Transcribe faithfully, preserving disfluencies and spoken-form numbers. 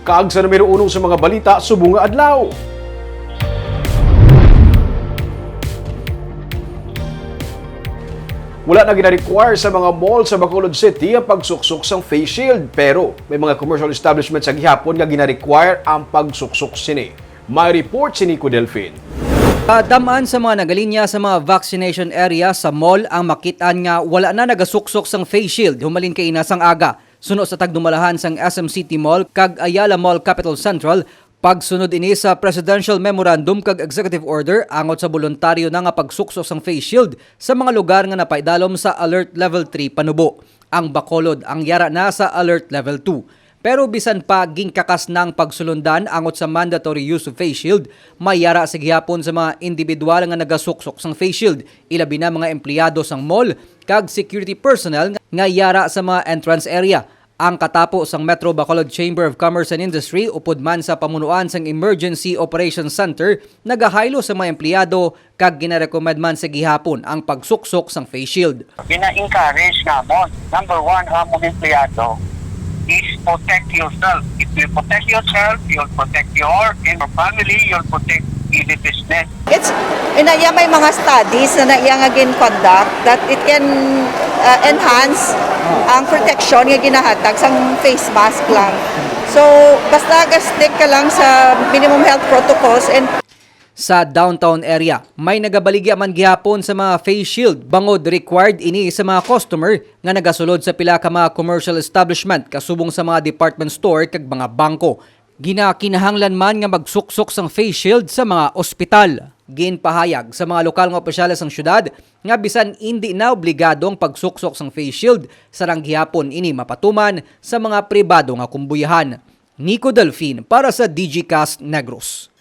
Kag sa numero uno sa mga balita subong nga adlaw. Wala na gina-require sa mga mall sa Bacolod City ang pagsuksok sang face shield, pero may mga commercial establishment sa gihapon nga gina-require ang pagsuksok sini. May report si Nico Delfin. Kadam-an sa mga nagalinya sa mga vaccination area sa mall ang makit-an nga wala na nagasuksok sang face shield humalin kaina sang aga. Suno sa tagdumalahan sang S M City Mall kag Ayala Mall Capital Central, pagsunod ini sa Presidential Memorandum kag Executive Order angot sa boluntaryo na nga pagsuksok sang face shield sa mga lugar nga napaidalom sa Alert Level three panubo. Ang Bacolod ang yara na sa Alert Level two. Pero bisan pa ginkakas na ang pagsulundan angot sa mandatory use of face shield, may yara sa gihapon sa mga individual nga nagasuksok sang face shield, ilabi na mga empleyado sang mall kag security personnel nga yara sa mga entrance area. Ang katapo sang Metro Bacolod Chamber of Commerce and Industry upod man sa pamunuan sang Emergency Operations Center nagahaylo sa mga empleyado kag ginarekomend man sa gihapon ang pagsuksok sang face shield. Gina-encourage namon, number one, among empleyado is protect yourself. If you protect yourself, you'll protect your and your family, you'll protect any business. It's Inaya may mga studies na naiya nga gin-conduct that it can uh, enhance ang protection nga ginahatag sang face mask lang. So, basta ga-stick ka lang sa minimum health protocols and Sa downtown area, may nagabaligya man gihapon sa mga face shield bangod required ini sa mga customer nga nagasulod sa pila ka mga commercial establishment kasubong sa mga department store kag mga bangko. Ginakinahanglan man nga magsuksok sang face shield sa mga ospital. Ginpahayag sa mga lokal nga opisyales sang syudad nga bisan indi na obligado ang pagsuksok sang face shield, sarang gihapon ini mapatuman sa mga pribado nga kumbuyahan. Nico Delfin para sa Digicast Negros.